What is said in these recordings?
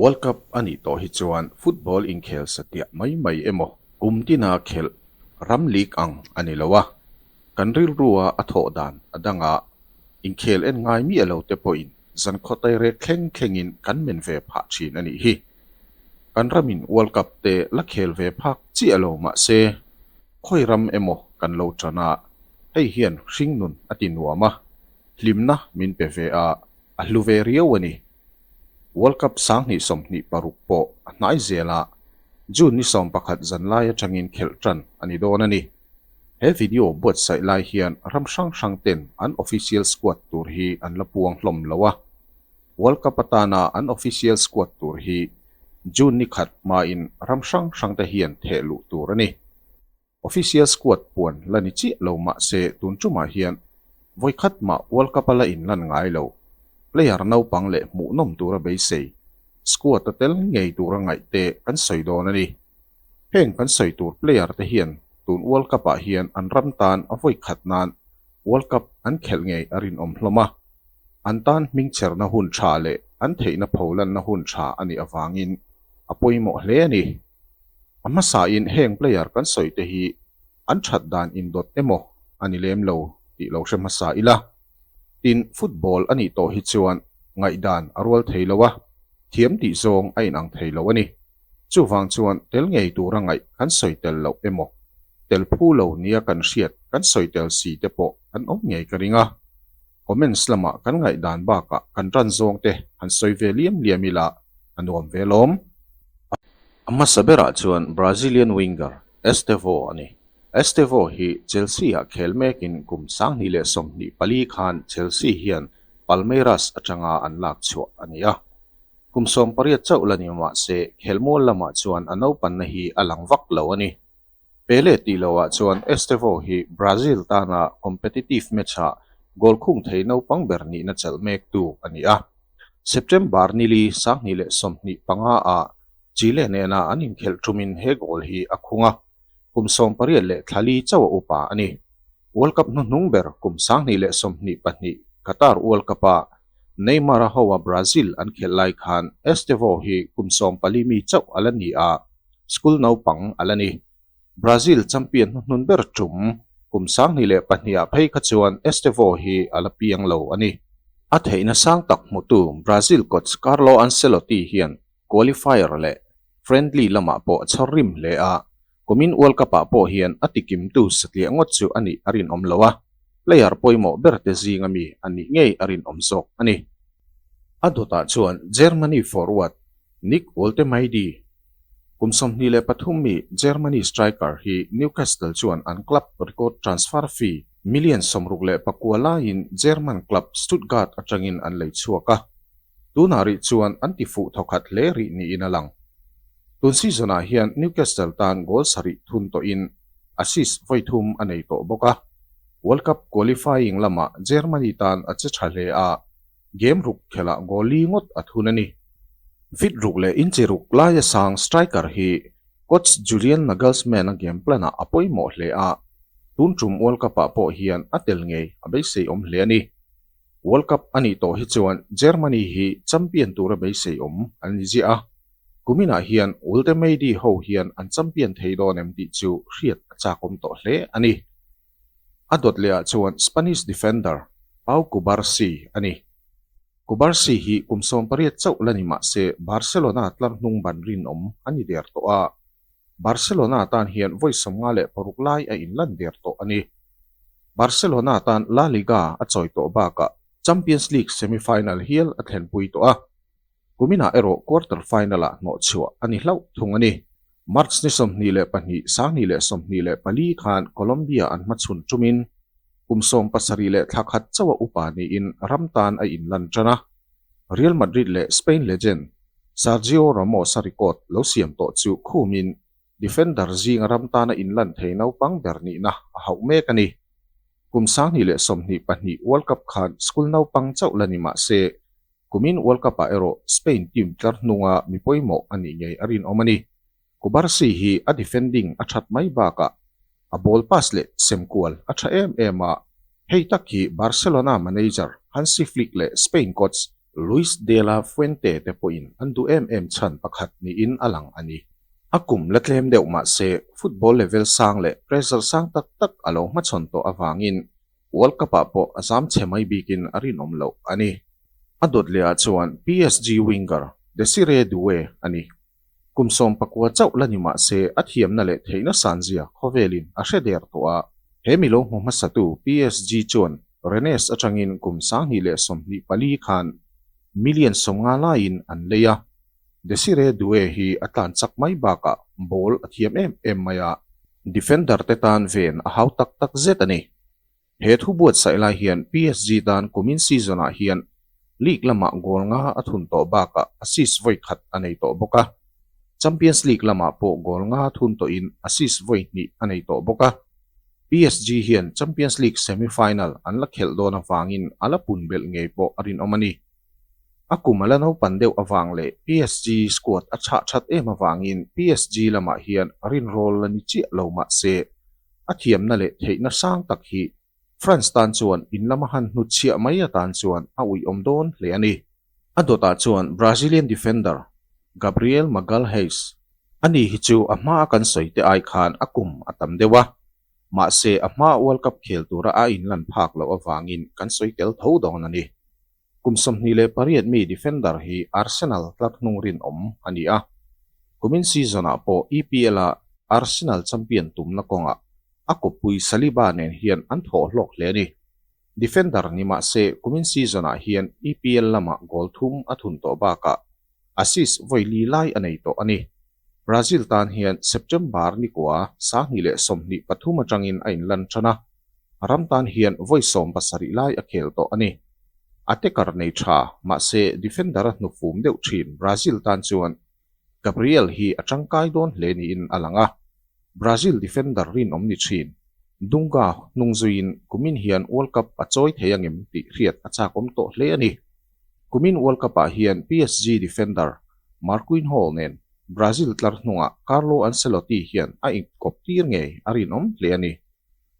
World Cup a nih tawh hi chuan football inkhel satliah mai mai emaw kum tina khelh ram league ang a ni lo a, kan rilrua a thawh dan a danga inkhel en ngai miah lo te pawhin zankhaw tairek thleng thlengin kan men ve phah thin a nih hi. Kan ramin World Cup te la khel ve phak chiah lo mah se, khawi ram emaw kan lo tan a, hei hian hringnun a ti nuam a, hlimna min pe ve a, a hlu ve riau a ni. World Cup 2026 pawh a hnai zel a, June ni 11 zan lai atangin khelh tan a ni dawn a ni. He video buatsaih lai hian ram hrang hrang ten an official squad tur hi an la puang hlawm lo a, World Cup atana an official squad tur hi June ni khat hmain ram hrang hrang te hian theh luh tur a ni. Official squad puan la ni chiah lo mah se tun tumah hian vawi khat mah World Cup a la inlan ngai lo. Player naupang leh hmuhnawm tura beisei squad a tel ngei tura ngaih te kan sawi dawn a ni. Heng kan sawi tur player te hian tun World Cup ah hian an ram tan a vawi khat nan World Cup an khelh ngei a rinawm hlawm a. An tan hmingchherna hun tha leh an theihna pholanna hun tha a nih avangin a pawimawh hle a ni. A hmasain heng player kan sawi te hi an that dan indawt emaw a ni lem lo tih lo hre hmasa ila. Tin, football a nih tawh hi chuan ngaihdan a rual thei lo a, thiam tih zawng a inang thei lo a ni. Chuvang chuan tel ngei tura ngaih kan sawi tel loh emaw, tel phu lo nia kan hriat kan sawi tel si te pawh an awm ngei ka ring a. Comments lamah kan ngaihdan bakah kan tan zawng te han sawi ve liam liam ila a nuam ve lawm. A hmasa berah chuan Brazilian winger Estevao a ni. Estevao hi Chelsea-ah khel mekin kum 2024 khan Chelsea hian Palmeiras atanga an lak chhuah a ni a. Kum 18 chauh la ni mah se khelmual lamah chuan a naupanna hi a lang vak lo a ni. Pele tih lohah chuan Estevao hi Brazil tana competitive match-ah goal khung thei naupang ber nihna chelh mektu a ni a. September nili 2025 ah Chile nena an inkhelh thumin he goal hi a khung a, kum 84 chauh a upa a ni. World Cup hnuhnung ber kum 2022 Qatar World Cup-ah Neymar-a hoa Brazil an khelh lai khan Estevao hi kum 14 mi chauh a la ni a, school naupang a la ni. Brazil champion hnuhnun ber tum kum 2002 ah phei kha chuan Estevao hi a la piang lo a ni. A theihna sang tak hmutu Brazil coach Carlo Ancelotti hian qualifier leh friendly lamah pawh a chhawr rim hle a, kumin World Cup ah pawh hian a tikimtu satliah ngawt chu a nih a rinawm lo a, player pawimawh ber te zinga mi a nih ngei a rinawm zawk a ni. A dawtah chuan Germany forward Nick Woltemade, kum 23 mi Germany striker hi Newcastle chuan an club record transfer fee million 69 laiin German club Stuttgart atangin an lei chhuak a. Tunah rih chuan an ti fuh thawkhat hle rih niin a lang. Tun season-ah hian Newcastle tan goal sarih thun tawhin assist vawi thum a nei tawh bawk a. World Cup qualifying lamah Germany tan a che tha hle a, game ruk khelhah goal li ngawt a thun a ni. Fit ruk leh inchi ruk laia sang striker hi coach Julian Nagelsmann-a game plan-ah a pawimawh hle a, tun tum World Cup-ah pawh hian a tel ngei a beisei awm hle a ni. World Cup a nih tawh hi chuan Germany hi champion tura beisei awm an ni ziah a, kuminah hian Woltemade ho hian an champion thei dawn em tih chu hriat a chakawm tawh hle a ni. A dawt lehah chuan Spanish defender Pau Cubarsi a ni. Cubarsi hi kum 18 chauh la ni mah se Barcelona tlar hnung ban rinawm a ni der tawh a, Barcelona tan hian vawi 56 lai a inlan der tawh a ni. Barcelona tan La Liga a chawi tawh bakah Champions League semi-final hial a thlenpui tawh a, kuminah erawh quarter final-ah hnawhchhuah a ni hlauh thung a ni. March ni 22, 2024 khan Colombia an hmachhun tumin kum 70 leh thla khat chauh a upa niin ram tan a inlan tan a. Real Madrid leh Spain legend Sergio Ramos-a record lo siam tawh chu khumin defender zinga ram tana inlan thei naupang ber nihna a hauh mek a ni. Kum 2022 World Cup khan school naupang chauh la ni mah se, kumin World Cup-ah erawh Spain team tlar hnunga mi pawimawh a nih ngei a rinawm a ni. Cubarsi hi a defending a that mai bakah a ball pass leh semkual a tha em em a, hei tak hi Barcelona manager Hansi Flick leh Spain coach. Luis de la Fuente te pawhin an duh em em chhan pakhat niin a lang a ni. A kum la tlem deuh mah se football level sang leh pressure sang tak tak a lo hmachhawn tawh avangin World Cup-ah pawh a zam chhe mai bikin a rinawm loh a ni. A dawt lehah chuan PSG winger Desiree Doue a ni. Kum 19 chauh la ni mah se a thiamna leh theihna sanzia khawvelin a hre der tawh a. He mi lo hmu hmasatu PSG chuan Rennes atangin kum 2024 khan million 50 laiin an lei a. Desiree Doue hi a tlan chak mai bakah ball a thiam em em mai a. Defender te tan ven a hau tak tak zet a ni. He thu buatsaih lai hian PSG tan kumin season-ah hian league lamah goal nga a thun tawh bakah assist vawi khat a nei tawh bawk a. Champions League lamah pawh goal nga thun tawhin assist vawi hnih a nei tawh bawk a. PSG hian Champions League semi-final an la khelh dawn avangin a la pun belh ngei pawh a rinawm a ni. A kum a la naupan deuh avang leh PSG squad a chhah that em avangin PSG lamah hian rinrawl la ni chiah lo mah se, a thiamna leh theihna sang tak hi France tan chuan in lama han hnutchhiah mai atan chuan a uiawm dawn hle a ni. A dawtah chuan Brazilian defender Gabriel Magalhaes, ani hi chu a hmaa kan sawi te ai khan a kum a tam deuh a, mahse a hmaa World Cup khel tura a inlan phak loh avangin kan sawi tel tho dawn a ni. Kum 28 mi defender hi Arsenal tlar hnung rinawm a ni a, kumin season-ah pawh EPL-a Arsenal champion tumna kawngah a kawppui Saliba nen hian an thawh hlawk hle a ni. Defender ni mah se kumin season-ah hian EPL lamah goal thum a thun tawh bakah assist vawi li lai a nei tawh a ni. Brazil tan hian September nikua 2023 atangin a inlan tan a, ram tan hian vawi 70 lai a khel tawh a ni. A tekar nei tha, mahse defender a hnufum deuh thin Brazil tan chuan Gabriel hi a tangkai dawn hle niin a lang a. Brazil defender rinawm ni thin Dunga hnung zuiin kumin hian World Cup a chawi thei angem tih hriat a chakawm tawh hle a ni. Kumin World Cup-ah hian PSG defender Marquinhos nen Brazil tlar hnungah Carlo Ancelotti hian a inkawp tir ngei a rinawm hle a ni.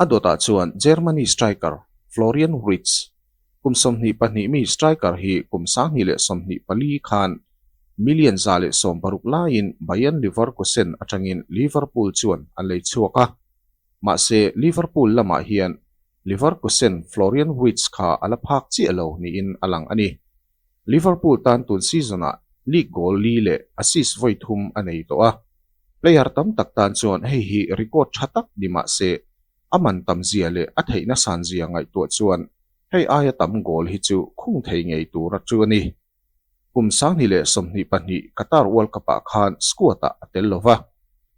A dawtah chuan Germany striker Florian Wirtz, kum 22 mi striker hi kum 2024 khan million 160 laiin Bayern Leverkusen atangin Liverpool chuan an lei chhuak a. Mahse Liverpool lamah hian Leverkusen Florian Wirtz kha a la phak chiah lo niin a lang a ni. Liverpool tan tun season-ah league goal li leh assist vawi thum a nei tawh a. Player tam tak tan chuan hei hi record tha tak ni mah se, a man tam zia leh a theihna san zia ngaihtuah chuan hei aia tam goal hi chu khung thei ngei tur a chu a ni. Kum 2022 Qatar World Cup-ah khan squad-ah a tel lo va,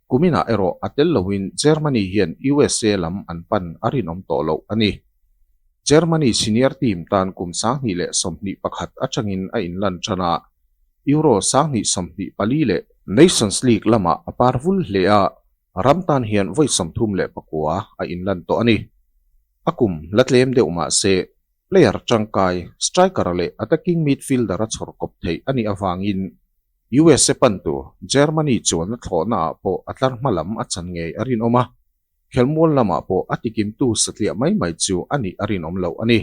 kuminah erawh a tel loin Germany hian USA lam an pan a rinawm tawh loh a ni. Germany senior team tan kum 2021 atangin a inlan tan a, Euro 2024 leh Nations League lamah a par vul hle a, ram tan hian vawi 39 a inlan tawh a ni. A kum la tlem deuh mah se, Player tangkai, striker leh attacking midfielder a chhawr kawp theih a nih avangin USA pan tur Germany chuan a thlawhnaah pawh a tlar hma lam a chan ngei a rinawm a, khelmual lamah pawh a tikimtu satliah mai mai chu a nih a rinawm loh a ni.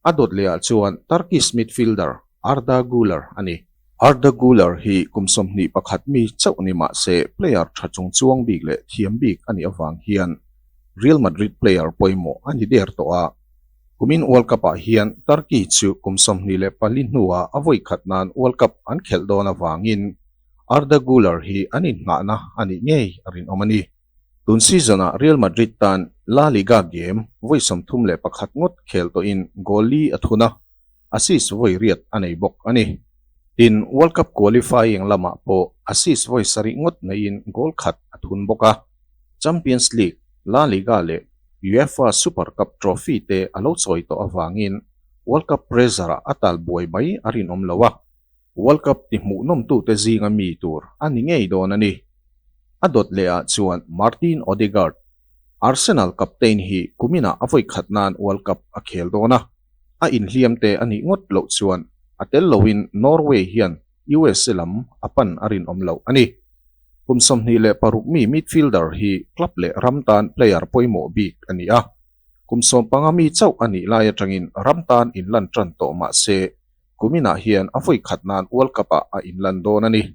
A dawt lehah chuan Turkish midfielder Arda Guler a ni. Arda Guler hi kum 21 mi chauh ni mah se player tha chung chuang bik leh thiam bik a nih avang hian Real Madrid player pawimawh a ni der tawh a. Kumin World Cup-ah hian Turkey chu kum 24 hnuah a vawi khat nan World Cup an khelh dawn avangin Arda Guler hi an innghahna a nih ngei a rinawm a ni. Tun season-ah Real Madrid tan La Liga game vawi 31 ngawt khel tawhin goal li a thun a, assist vawi riat a nei bawk a ni. Tin, World Cup qualifying lamah pawh assist vawi sarih ngawt neiin goal khat a thun bawk a. Champions League, La Liga leh UEFA Super Cup trophy te a lo chawi tawh avangin World Cup pressure-ah a tal buai mai a rinawm lo a, World Cup ti hmuhnawmtute zinga mi tur a ni ngei dawn a ni. A dawt lehah chuan Martin Odegaard, Arsenal captain hi kuminah a vawi khat nan World Cup a khel dawn a, a inhliam te a nih ngawt loh chuan a tel loin Norway hian USA lam a pan a rinawm loh a ni. Kum 26 mi midfielder hi club leh ram tan player pawimawh bik a ni a. Kum 15 mi chauh a nih lai atangin ram tan inlan tan tawh mah se. Kuminah hian a vawi khat nan World Cup-ah a inlan dawn a ni.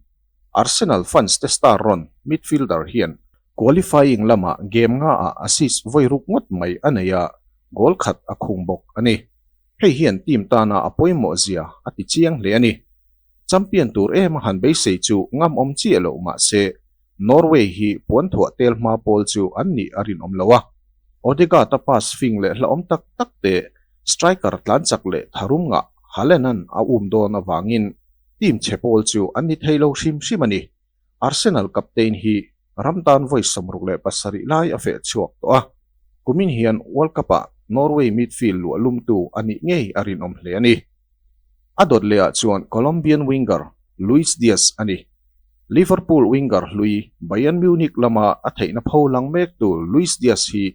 Arsenal fans te star rawn midfielder hian qualifying lamah game ngaah assist vawi ruk ngawt mai a nei a, goal khat a khung bawk a ni. Hei hian team tana a pawimawh zia a ti chiang hle a ni. Champion tur em a han beisei chu ngam awm chiah loh mah se, Norway hi puanthuah tel hma pawl chu an nih a rinawm lo a. Odegaard-a pass fing leh hlauhawm tak tak te, striker tlan chak leh tharum ngah Haaland-a'n a um dawn avangin team chhe pawl chu an ni thei lo hrim hrim a ni. Arsenal captain hi ram tan vawi 67 lai a feh chhuak tawh a, kumin hian World Cup-ah Norway midfield luah lumtu a nih ngei a rinawm hle a ni. A dawt lehah chuan Colombian winger Luis Diaz a ni. Liverpool winger hlui Bayern Munich lama a theihna pho lang mektu Luis Diaz hi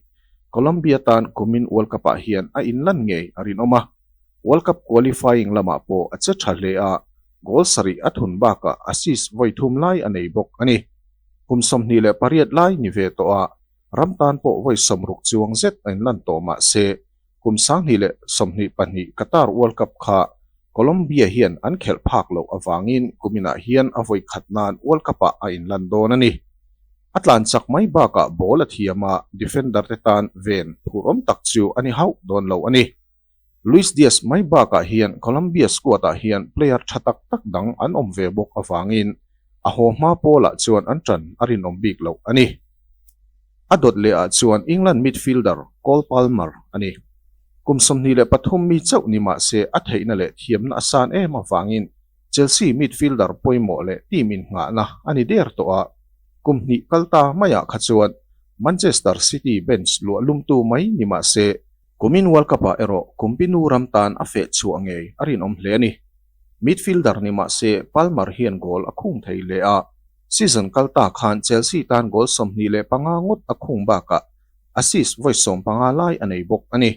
Colombia tan kumin World Cup-ah hian a inlan ngei a rinawm a. World Cup qualifying lamah pawh a che tha hle a, goal sarih a thun bakah assist vawi thum lai a nei bawk a ni. Kum 28 lai ni ve tawh a, ram tan pawh vawi 60 chuang zet a inlan tawh mah se, Kum 2022 Qatar World Cup kha Colombia hian an khelh phak loh avangin kuminah hian a vawi khat nan World Cup-ah a inlan dawn a ni. A tlan chak mai bakah ball a thiam a, defender te tan ven phur awm tak chu a ni hauh dawn lo a ni. Luis Diaz mai bakah hian Colombia squad-ah hian player tha tak tak dang an awm ve bawk avangin a haw hma pawlah chuan an tan a rinawm bik loh a ni. A dawt lehah chuan England midfielder Cole Palmer a ni. Kum 23 mi chauh ni mah se a theihna leh thiamna a san em avangin Chelsea midfielder pawimawh leh team innghahna a ni der tawh a, kum hnih kal ta maiah kha chuan Manchester City bench luah lumtu mai ni mah se kumin World Cup-ah erawh Kumpinu ram tan a feh chhuah ngei a rinawm hle a ni. Midfielder ni mah se Palmer hian goal a khung thei hle a, Season kal ta khan Chelsea tan goal 25 ngawt a khung bakah assist vawi 15 lai a nei bawk a ni.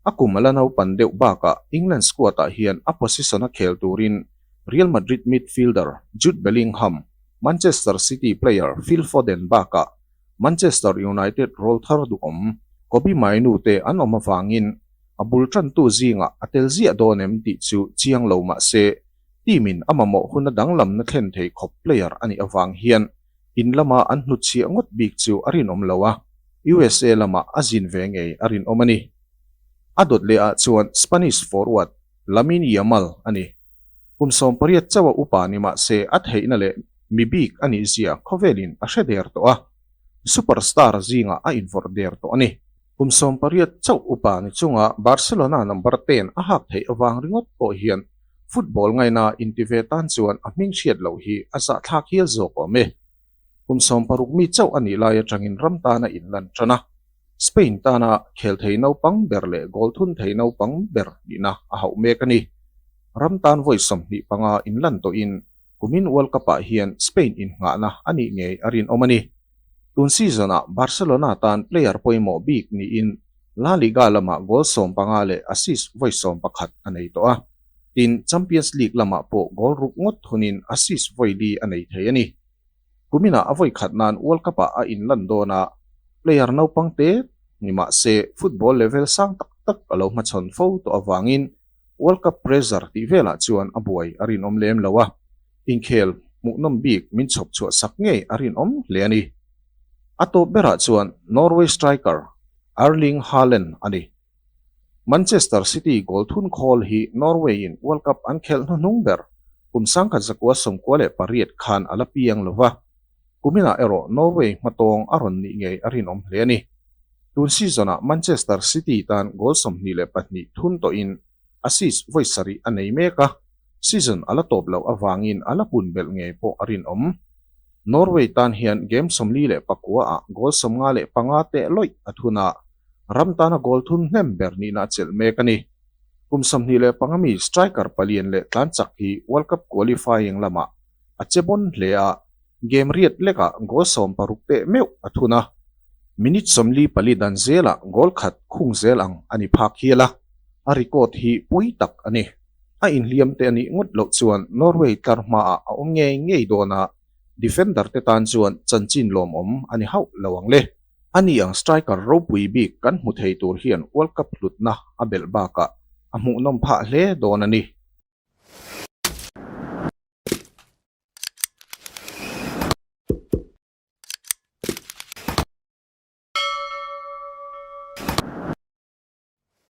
A kum a la naupan deuh bakah England squad-ah hian a position-a khel turin Real Madrid midfielder Jude Bellingham, Manchester City player Phil Foden bakah Manchester United rawlthar duhawm Kobbie Mainoo te an awm avangin a bul tantu zingah a tel ziah dawn em tih chu chiang lo mah se Team in a mamawh huna danglamna thlen thei khawp player a nih avang hian in lama an hnutchhiah ngawt bik chu a rinawm lo a, USA lamah a zin ve ngei a rinawm a ni. A dawt leh ah chuan Spanish forward Lamine Yamal a ni. Kum 18 chauh a upa ni mah se a theihna leh mi bik a nih zia khawvelin a hre der tawh a, superstar zingah a invawrh der tawh a ni. Kum 18 chauh upa ni chunga Barcelona number 10 a hak theih avang ringawt pawh hian football ngaina inti ve tan chuan a hming hriat loh hi a zahthlak hial zawk awm e. Kum 60 mi chauh a nih lai atangin ram tana inlan tan a, Spain tana khel thei naupang ber leh goal thun thei naupang ber nihna a hauh mek a ni. Ram tan vawi 25 inlan tawhin kumin World Cup-ah hian Spain innghahna a nih ngei a rinawm a ni. Tun season-ah Barcelona tan player pawimawh bik niin La Liga lamah goal 15 leh assist vawi 11 a nei tawh a. Tin, Champions League lamah pawh goal ruk ngawt thunin assist vawi li a nei thei a ni. Kuminah a vawi khat nan World Cup-ah a inlan dawn a, player naupang te ni mah se football level sang tak tak a lo hmachhawn fo tawh avangin World Cup pressure tih velah chuan a buai a rinawm lem lo a, inkhel hmuhnawm bik min chhawp chhuah sak ngei a rinawm hle a ni. A tawp berah chuan Norway striker Erling Haaland a ni. Manchester City goal thun khawl hi Norway-in World Cup an khelh hnuhnung ber kum 1998 khan a la piang lo va, kuminah erawh Norway hmatawng a rawn nih ngei a rinawm hle a ni. Tun season-ah Manchester City tan goal 22 thun tawhin assist vawi sarih a nei mek a, season a la tawp loh avangin a la pun belh ngei pawh a rinawm. Norway tan hian game 49-ah goal 55 teh lawih a thun a, ram tana goal thun hnem ber nihna a chelh mek a ni. Kum 25 mi striker palian leh tlan chak hi World Cup qualifying lamah a che bawn hle a, game riat lekah goal 16 teh meuh a thun a, minute 44 dan zelah goal khat khung zel ang a ni phak hial a, a record hi pui tak a ni. A inhliam te a nih ngawt loh chuan Norway tlar hmaah a awm ngei ngei dawn a, defender te tan chuan chanchin lawmawm a ni hauh lo ang le. Ani ang striker ropui bik kan hmu thei tur hian World Cup hlutna a belh bakah a hmuhnawm phah hle dawn a ni.